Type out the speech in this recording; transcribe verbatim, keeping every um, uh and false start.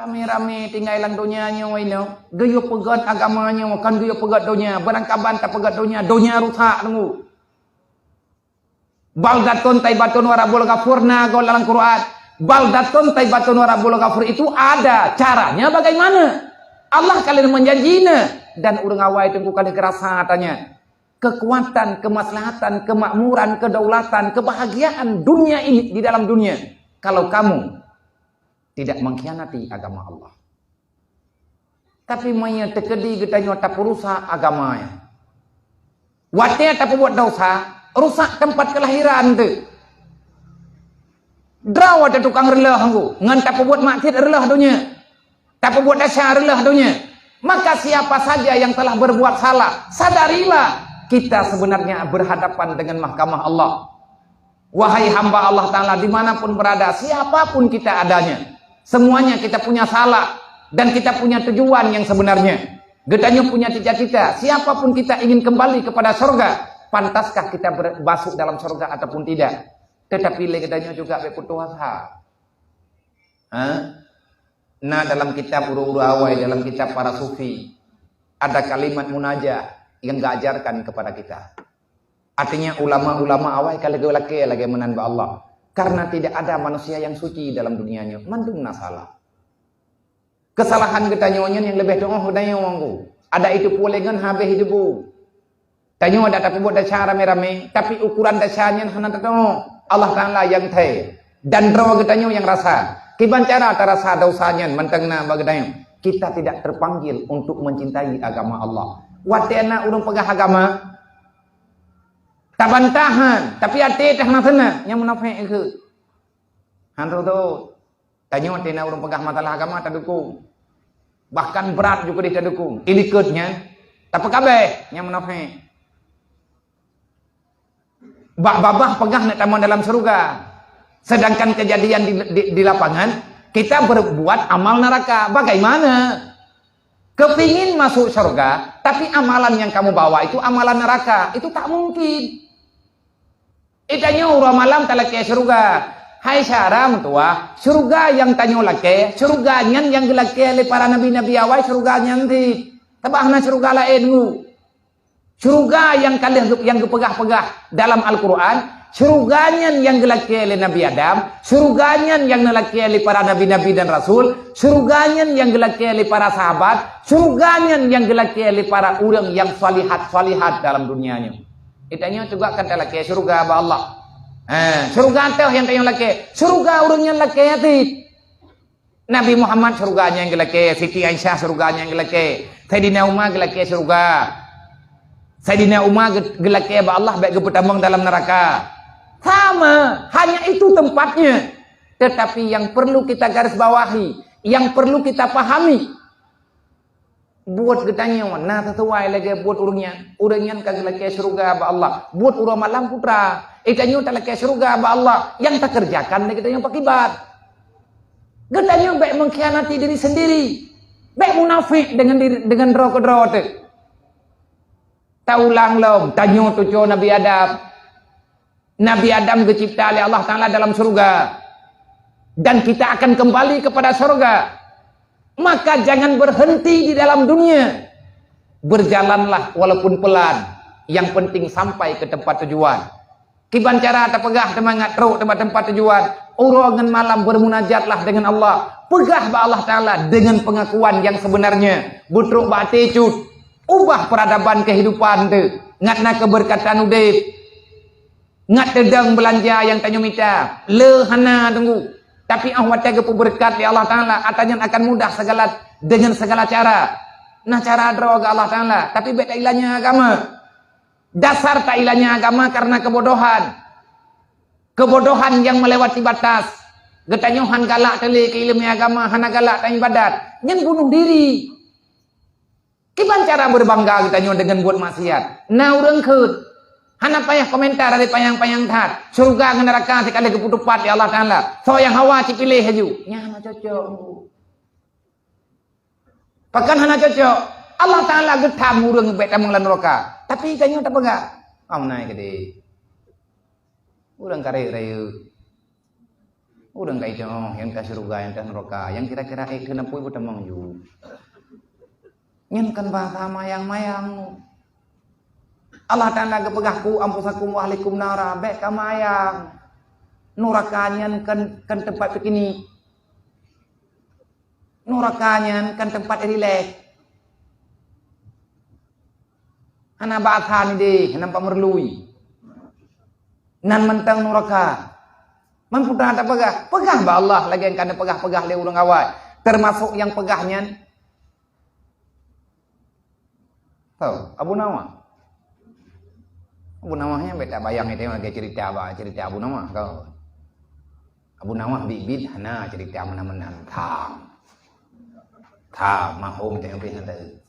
Ramé-ramé tinggai lam donya nyoe inoe, geuyue peugét agama nyoe, kon geuyue peugét donya, beurangkaban tapeugét donya, donya rusak teungku. Baldatun thayyibatun wa rabbun ghafur, na goe lam Quran. Baldatun thayyibatun wa rabbun ghafur itu ada, caranya bagaimana? Allah ka lheueh meujanji na, dan ureuëng awai teungku ka lheueh geurasa tanya. Kekuatan, kemaslahatan, kemakmuran, kedaulatan, kebahagiaan dunia ini di dalam dunia. Kalau kamu tidak mengkhianati agama Allah. Tapi meunyoe teukeudi geutanyoe tapeurusak agama nyan. Watée tapeubuet desya, rusak teumpat keulahiran teuh. Droe watée tukang reuloh ngon tapeubuet maksiat reuloh donya. Tapeubuet desya reuloh donya. Maka siapa saja yang telah berbuat salah, sadarilah kita sebenarnya berhadapan dengan mahkamah Allah. Wahai hamba Allah Ta'ala, dimanapun berada, siapapun kita adanya, semuanya kita punya salah dan kita punya tujuan yang sebenarnya. Geutanyoe punya cita-cita, siapapun kita ingin kembali kepada surga, pantaskah kita ber- masuk dalam surga ataupun tidak? Tetapi lé geutanyoe juga bek putus asa. Ha? Nah, dalam kitab ureuëng-ureuëng awai, dalam kitab para sufi, ada kalimat munajah yang diajarkan kepada kita. Artinya ulama-ulama awai ka lagée lakée lagée meunan bak Allah. Karena tidak ada manusia yang suci dalam dunia nyoe. Mandum na salah. Kesalahan geutanyoe nyan nyang leubeh tuoh geutanyoe ngon ku. Ada itu puléh ngon habéh itu bu. Tanyoe ada tapeubuet desya ramé-ramé, tapi ukuran desya nyan hana tatuoh. Allah Ta'ala nyang thée. Dan droe geutanyoe nyang rasa. Kiban cara tarasa desya nyan mantong na bak geutanyoe. Kita tidak terpanggil untuk mencintai agama Allah. Watée na ureuëng peugah agama, tabantahan, tapi até teuh hana seunang, nyang munafék keuh. Hana tatuoh. Tanyoe teuh na ureuëng peugah masalah agama tadukong. Bahkan brat juga deh tadukong. Ilikot nyan, tapi kabeh nyang munafék. Bak babah peugah nak tamong dalam syurga. Sedangkan kejadian di, di, di lapangan, kita berbuat amal neraka. Bagaimana? Kepingin masuk syurga, tapi amalan yang kamu bawa itu amalan neraka. Itu tak mungkin. Itanyoe uroe malam talakée syeuruga. Hai syara meutuwah, syeuruga nyang tanyoe lakée, syeuruga nyan nyang geulakée lé para nabi-nabi awai, syeuruga nyan cit. Sabab hana syeuruga laén ngu. Syeuruga nyang ka lheueh geu-, nyang geupeugah-peugah dalam Al-Qur'an, syeuruga nyan nyang geulakée lé Nabi Adam, syeuruga nyan nyang neulakée lé para nabi-nabi dan rasul, syeuruga nyan nyang geulakée lé para sahabat, syeuruga nyan nyang geulakée lé para ureuëng nyang salihat-salihat dalam dunia nyoe. Itanyoe juga kan talakée syeuruga bak Allah. Ha, syeuruga teuh nyang tanyoe lakée. Syeuruga ureuëng nyan lakée cit. Nabi Muhammad syeuruga nyang geulakée, Siti Aisyah syeuruga nyang geulakée, Saidina Umar geulakée syeuruga. Saidina Umar ge-, geulakée bak Allah bék geupeutamong dalam neuraka. Sama, hanya itu tempatnya. Tetapi yang perlu kita garis bawahi, yang perlu kita pahami, buet geutanyoe na sisuai lagée buet ureuëng nyan. Ureuëng nyan ka geulakée syeuruga bak Allah. Buet uroe malam putra. Itanyoe talakée syeuruga bak Allah. Nyang takeureujakan lé geutanyoe pakiban. Geutanyoe bék mengkhianati diri sendiri. Bék munafék deungon diri, deungon droe keudroe teuh. Taulang lom, tanyoe cucoe Nabi Adam. Nabi Adam geucipta lé Allah Taala dalam syeuruga. Dan kita akan kembali kepada syeuruga. Maka jangan berhenti di dalam dunia. Berjalanlah walaupun pelan. Yang penting sampai ke tempat tujuan. Kiban cara tapeugah teumangat trok teumpat-teumpat tujuan. Uroe ngon malam bermunajatlah dengan Allah. Peugah bak Allah Taala dengan pengakuan yang sebenarnya. Beutrok bak até cut. Ubah peradaban kehidupan teuh. Ngat na keberkatan udeb. Ngat teudong beulanja nyang tanyoe mita, le hana teungku. Tapi 'oh watée geupeubeureukat lé Allah Taala, atra nyan akan mudah segala, dengan segala cara. Nah, cara droe keu Allah Taala, tapi bék tailanya agama. Dasar tailanya agama karena kebodohan. Kebodohan yang melewati batas. Geutanyoe han galak teuh lé keu ileumé agama, hana galak taibadat. Nyan bunuh diri. Kiban cara beubangga geutanyoe deungon buet maksiat? Na ureuëng kheut. Hana payah komentar, ada panyang-panyang that. Syeuruga ngon neuraka sikaleh geupeutupat lé Allah Taala. Soe nyang hawa cipiléh laju. Nyan hana cocok. Pakon hana cocok? Allah Taala geutham ureuëng bék tamong lam neuraka. Tapi tanyoe tapeugah, "Am nai keudeh." Ureuëng karek rayeuk. Ureuëng ka itong nyang ka syeuruga, nyang ka neuraka, nyang kira-kira ék keuneupui beutamong ju. Nyan kan bahasa mayang-mayang. Allah Taala geupeugah, "Qu anfusakum wa ahlikum nara," bék kamayang. Nuraka nyan kan, kan teumpat piknik. Nuraka nyan kan teumpat rileks. Hana bak asan idéh, hana bak meurlui. Nan mantong nuraka. Man peue tapeugah? Peugah bak Allah lagée nyang ka neupeugah-peugah lé ureuëng awai. Teumasok nyang peugah nyan, tau, Abu Nawas. Abu Nawas nyan bék tabayang itu lagée cerita ba, cerita Abu Nawas, tau. Abu Nawas biet-biet hana cerita meunan-meunan, tham. Tham, mahom teuh pih hana taeu.